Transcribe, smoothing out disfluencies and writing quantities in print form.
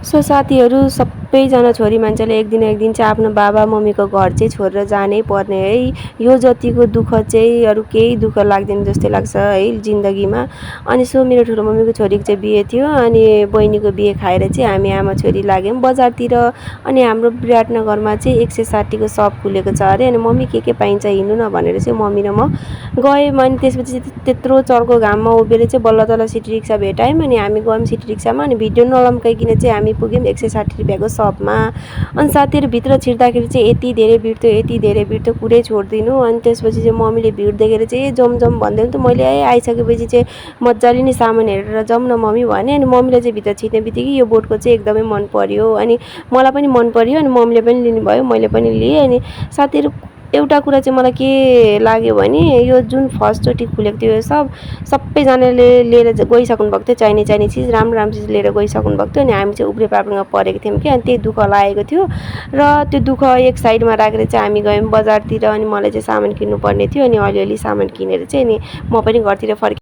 So साथीहरू सबैजना छोरी मान्छेले एक दिन चाहिँ आफ्नो बाबा मम्मीको घर चाहिँ छोडेर जानै पर्ने है। यो जतिको दुःख चाहिँ अरू केही दुःख लाग्दैन जस्तै लाग्छ है जिन्दगीमा। अनि सो मेरो ठुलो मम्मीको छोरीको चाहिँ बिहे थियो, अनि बहिनीको बिहे खाएर चाहिँ हामी आमा छोरी लाग्यौँ बजारतिर। अनि हाम्रो विराटनगरमा चाहिँ 160को सप खुलेको छ अरे। अनि मम्मी के पाइन्छ हिँड्नु न भनेर चाहिँ मम्मी र म गयौँ। अनि त्यसपछि त्यत्रो चर्को घाममा उभिएर चाहिँ बल्ल तल सिटी रिक्सा भेटायौँ। अनि हामी गयौँ सिटी रिक्सामा, अनि भिडियो नलम्काइकन चाहिँ हामी पुग्यौँ 160 रुपियाँको सपमा। अनि साथीहरू भित्र छिर्दाखेरि चाहिँ यति धेरै भिड थियो कुरै छोड्दिनु। अनि त्यसपछि चाहिँ मम्मीले भिड देखेर चाहिँ जम भन्दै त मैले आइसकेपछि चाहिँ मजाले नै सामान हेरेर जाउँ न मम्मी भने। अनि मम्मीलाई चाहिँ भित्र छिर्ने बित्तिकै यो बोटको चाहिँ एकदमै मन पर्यो, अनि मलाई पनि मन पर्यो। अनि मम्मीले पनि लिनुभयो, मैले पनि लिएँ। अनि साथीहरू एउटा कुरा चाहिँ मलाई के लाग्यो भने यो जुन फर्स्टचोटि खुलेको थियो यो सबैजनाले लिएर गइसक्नु भएको थियो, चाहिने चिज राम्रो चिज लिएर गइसक्नु भएको थियो। अनि हामी चाहिँ उब्रे पार्नुमा परेको थियौँ कि, अनि त्यही दुःख लागेको थियो। र त्यो दुःख एक साइडमा राखेर चाहिँ हामी गयौँ बजारतिर। अनि मलाई चाहिँ सामान किन्नु पर्ने थियो, अनि अलिअलि सामान किनेर चाहिँ अनि म पनि घरतिर फर्केँ।